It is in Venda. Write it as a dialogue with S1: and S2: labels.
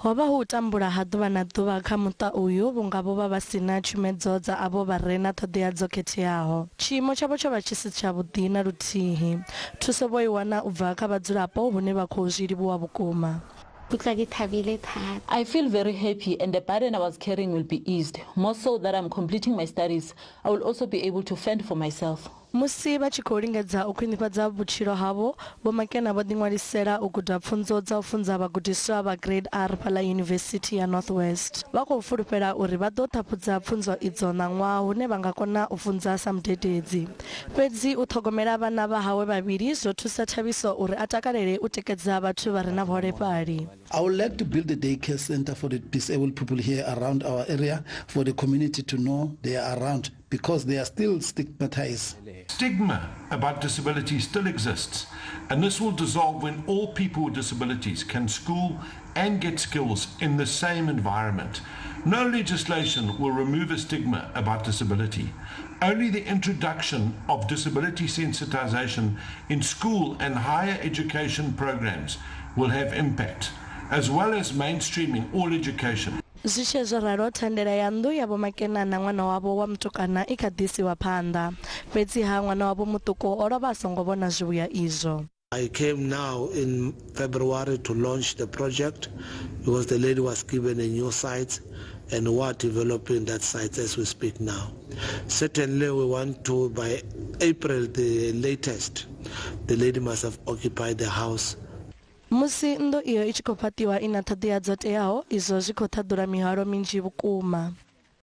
S1: Ho vha hu u tambula ha ḓuvha na ḓuvha kha muṱa uyu vhunga vho vha vha si na tshumedzo dza avho vha re na ṱhoḓea dzo khetheaho. Tshiimo tshavho tsho vha tshi si tshavhuḓi na luthihi. Thuso vho i wana u bva kha vhadzulapo hune vha khou zwi livhuwa vhukuma.
S2: Kutlwa ke thabile thata.
S3: I feel very happy and the burden I was carrying will be eased. More so that I'm completing my studies, I will also be able to fend for myself.
S1: Musi vha tshi khou lingedza u khwinifhadza vhutshilo havho, Vho Makena vho ḓiṅwalisela u guda pfunzo dza u funza vhagudiswa vha Grade R fhaḽa Yunivesithi ya North West. Vha khou fulufhela uri vha ḓo ṱhaphudza pfunzo idzo ṋaṅwaha hune vha nga kona u funza sa mudededzi. Fhedzi u ṱhogomela vhana vha hawe vhavhili zwo thusa Thabiso uri a takalele u tikedza vhathu vha re na vhuholefhali.
S4: I would like to build a daycare center for the disabled people here around our area for the community to know they are around because they are still stigmatized.
S5: Stigma about disability still exists, and this will dissolve when all people with disabilities can school and get skills in the same environment. No legislation will remove a stigma about disability. Only the introduction of disability sensitization in school and higher education programs will have impact, as well as mainstreaming all education.
S1: Zwi tshee zwo ralo, thandela ya nnḓu ya Vho Makena na ṅwana wavho wa mutukana i kha ḓi isiwa phanḓa. Fhedziha, ṅwana wavho muṱuku o lovha a songo vhona zwivhuya izwo.
S6: I came now in February to launch the project because the lady was given a new site and we are developing that site as we speak now. Certainly we want to, by April the latest, the lady must have occupied the house.
S1: Musi nnḓu iyo i tshi khou fhaṱiwa i na ṱhoḓea dzo teaho, izwo zwi khou ṱhaḓula mihwalo minzhi vhukuma.